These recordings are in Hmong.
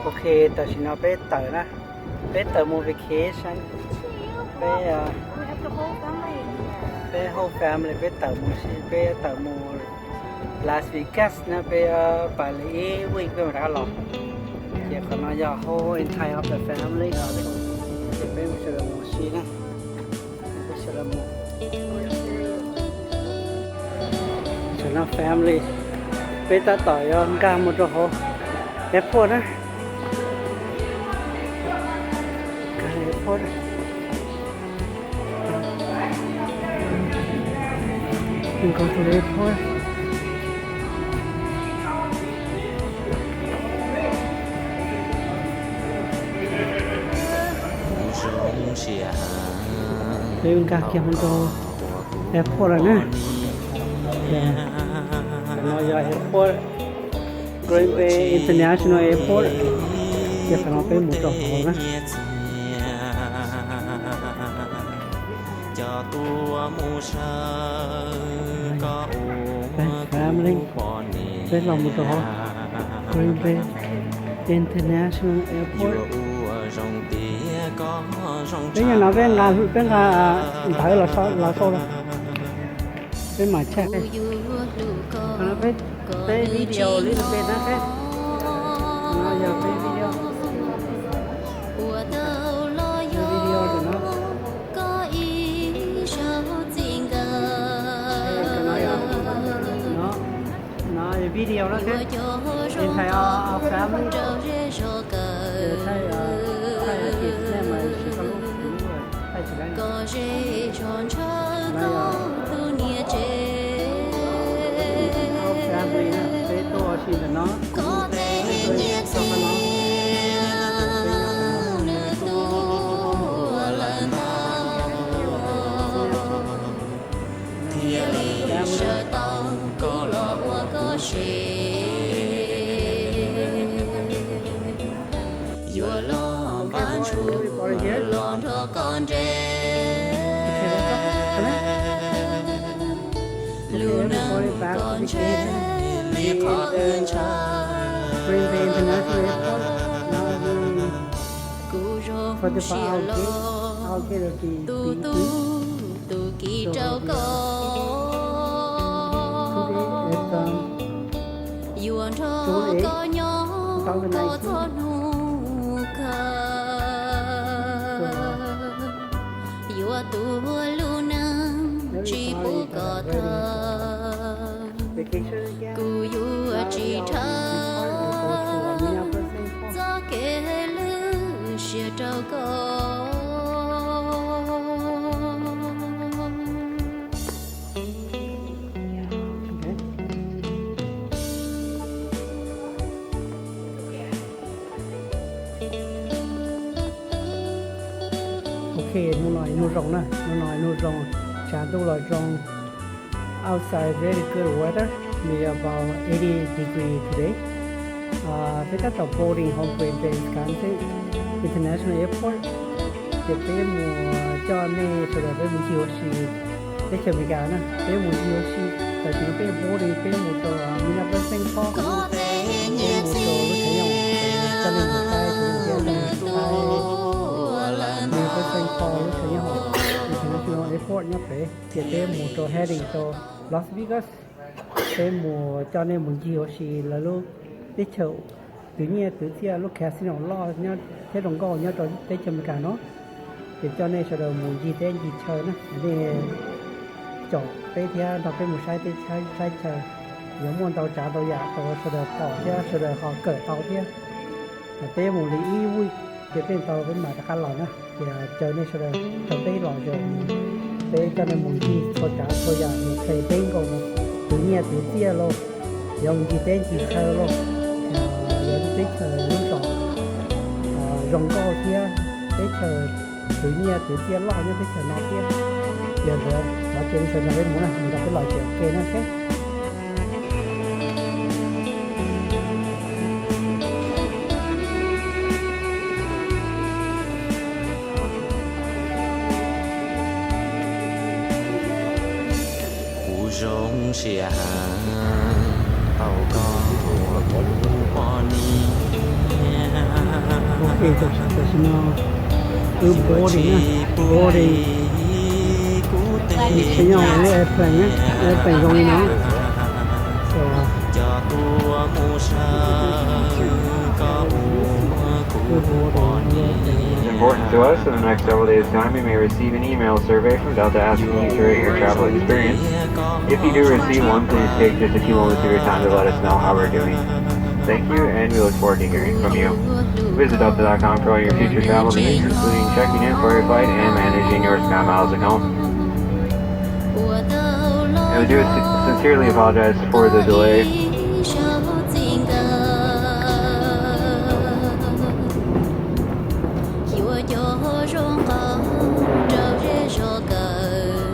Ok, tam sim no peb tawm na, peb tawm mus vacation, peb, peb whole family peb tawm mus si, peb tawm mus Las Vegas na, peb pais li ib week peb mam rov qab los. Ces qhov no yog whole entire of the family, ces peb sawv daws mus si na, peb sawv daws mus. Tam no family, peb tab tom yuav nkag mus rau hauv airport na. Nkag airport. Nkag to the airport. Peb nkag kiag mus rau airport lawm na. Tam no yog airport, Green Bay International Airport. Ces qhov no peb mus rau hauv na. Family, peb los mus rau hauv Green Bay International Airport. Peb yog no peb nqa, peb nqa ntawv los sau los. Peb mam tshaj. Qhov no peb, peb video li peb na peb. Qhov no yog peb video. Peb video tam no. Qhov no yog, no, no yog video na peb. Entire family. Thaij, thaij kiag nej mas tsis tau lub, thaij tsis tau. Qhov no yog whole family na, peb tuaj ua si ntawm no. Peb tuaj ua si rau qhov no. Thiaj li sawv tau koj los ua koj siab, yuav los npaj ntsug los nrog koj nres. Lub neej koj ntshe li qhov wb ntshaw. Kuv zoo siab los tu tu tus kis rau koj, yuav nrog koj nyob txog hnub kawg, yuav tuav lub neej tsis pub kom tawg. Kuv yuav tsis dhau txoj kev lwj siab rau koj. Ok, hnub no ib hnub zoo na, hnub no ib hnub zoo, tshav ntuj los zoo. Outside very good weather, maybe about eighty degree today. Peb tab tom boarding hauv Green Bay Wisconsin International Airport, ces peb mus coj nej sawv daws peb mus ncig ua si teb chaws Amelikas na, peb mus ncig ua si. Tam sim no peb boarding, peb mus rau Minneapolis Saint Paul, peb mus rau lub tshav nyob hauv, coj nej mus saib, coj nej mus saib Minneapolis Saint Paul lub tshav nyob hauv, International Airport nyob pem. Ces peb mus rau, heading rau Las Vegas, peb mus coj nej mus ncig ua si lawv lub teb chaws twv nyiaj twv txiaj, lub casino loj thiab zoo nkauj nyob rau teb chaws Amelikas no. Ces coj nej sawv daws mus ncig teb ncig chaw na, nej caum peb thiab nrog peb mus saib teb saib chaw. Yuav muaj ntau tsav ntau yam rau sawv daws pom thiab sawv daws ho kawm tau thiab. Peb mus li ib week, ces peb tau peb mam rov qab los na. Ces caw nej sawv daws nrog peb los ze, peb coj nej mus ncig txhua tsav txhua yam, mus play bingo, twv nyiaj twv txiaj lauj, yuav mus ncig teb ncig chaw lauj, yuav teb chaws lub zos zoo nkauj thiab teb chaws twv nyiaj twv txiaj loj nyob teb chaws no thiab. Yog li ntawd thov caw nej sawv daws nrog peb mus na, mus nrog peb los ze ua ke na seb. Kuv zoo siab heev tau koj ua kuv poj niam. Ok, tam sim no wb boarding na, boarding. Nws tsis yog lub airplane na, airplane zoo li no. So, wb boarding. It's important to us in the next several days' time you may receive an email survey from Delta asking you to rate your travel experience. If you do receive one, please take just a few moments of your time to let us know how we're doing. Thank you, and we look forward to hearing from you. Visit delta dot com for all your future travel needs, including checking in for your flight and managing your SkyMiles account. And we do sin- sincerely apologize for the delay.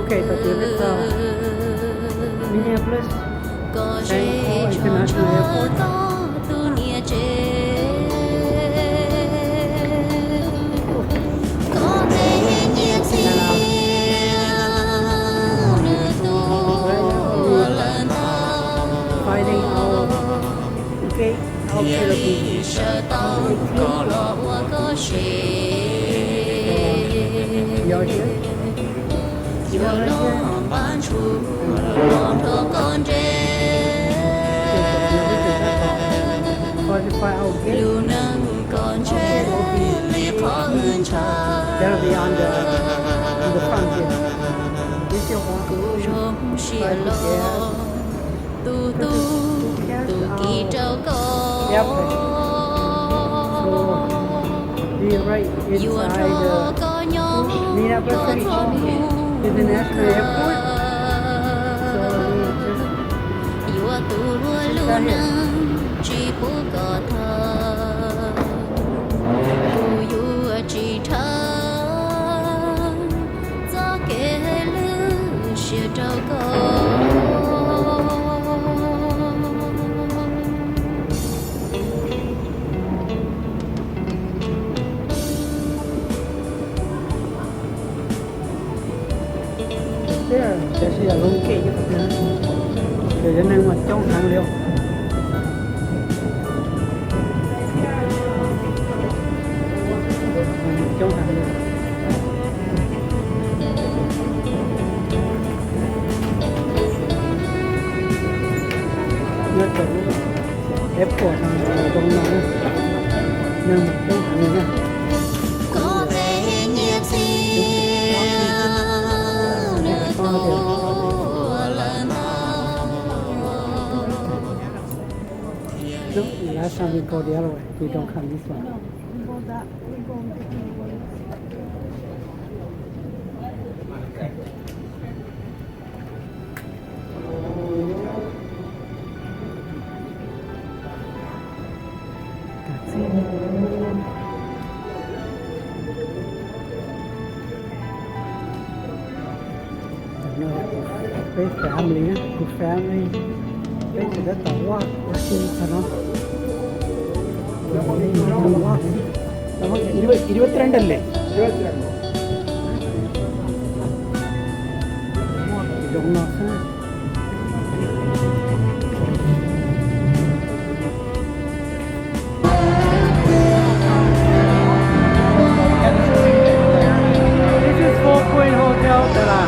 Ok, tau tias peb txog Minneapolis Saint Paul International Airport. Fighting our gate, our killer bee. Yog thiab. Forty-five our gate. They'll be on the, on the front here. This is one. Right here. Yep. So, we are right inside the Minneapolis International Airport. So, we just sit right here. Tiag, tiam sis yog lub kev ces yog cov neeg mas coob heev li. Coob heev li. Nyob rau lub airport no zoo no, neeg mas coob heev li na. Nope, last time we go the other way. We don't come this way. Peb family na, kuv family, peb tseem tab tom walk ua si txog no. Zoo no xwb. This is Four Point Hotel, Dela.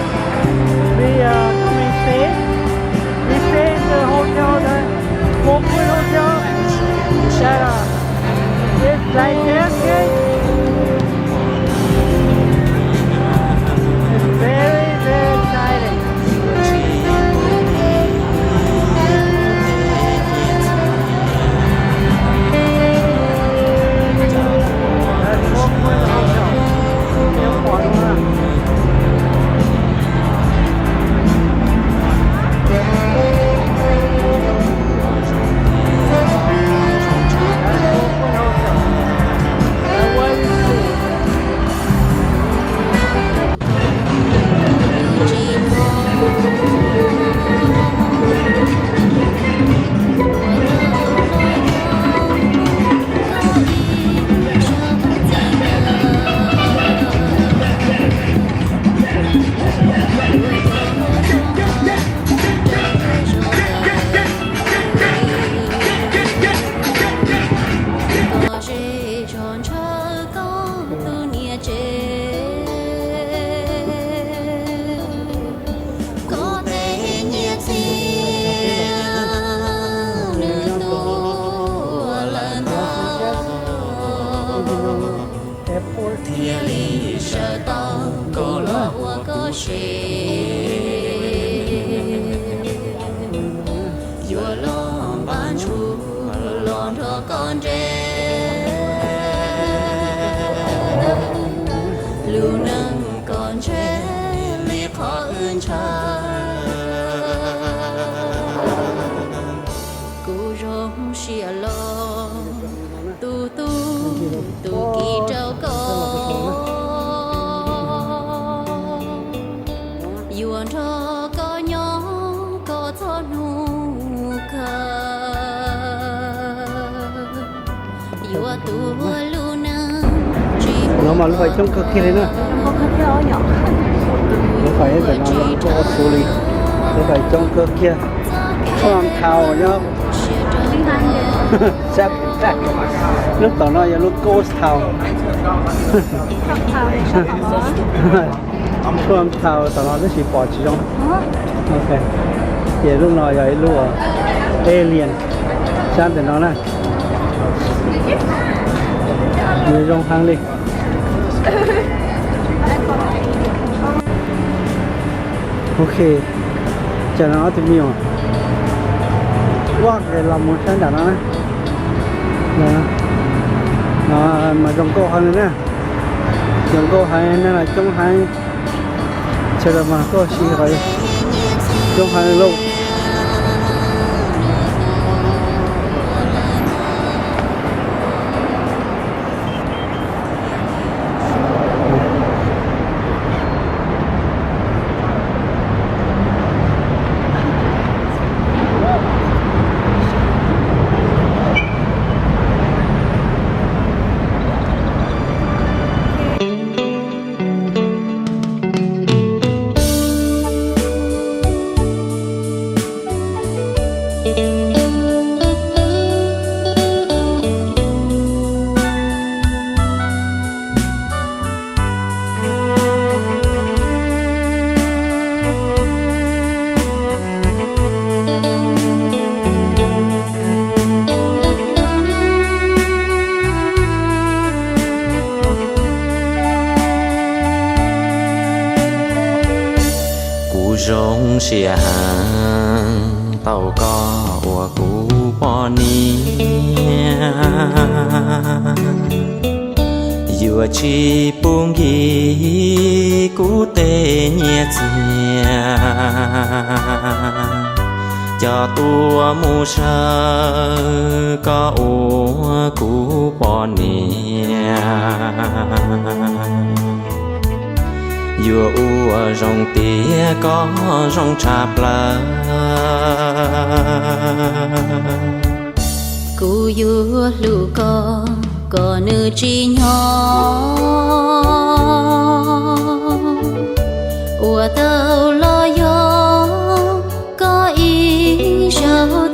We, uh, come and stay. We stay in the hotel, the Four Point Hotel. Dela. It's like this, okay? It's very, very exciting. Yuav los npaj ntsug los nrog koj nres, lub neej kom ntshe li qhov wb ntshaw. Kuv zoo siab los tu tu tus kis rau koj, yuav nrog koj nyob koj txoj hnub kawg, yuav tuav lub neej tsis. No mas lub hais coob kawg kiag li na. Lub hais ntawm no lub nkauj xu li, lub hais coob kawg kiag. Trump Tower nyob. Lub tom no yog lub Ghost Town. Trump Tower tom no tab sis pom tsis zoo. Ok, ces lub no yog ib lub alien sab ntawm no na. Nws zoo heev li. Ok, cas no ob tug me nyuam walk los mus sab nram no na. No mas zoo nkauj heev li na. Zoo nkauj heev, neeg los coob heev. Sawv daws mas koj siv qhov coob heev li lauj. Kuv zoo siab heev tau koj ua kuv poj niam, yuav tsis pub nkig kuv tej nyiaj txiag, coj tuaj mus sawv koj ua kuv poj niam. Yuav ua zoo tiag koj zoo tshaj plaws. Kuv yuav hlub koj kom nws tsis nyob, ua tau los yog koj ib zaug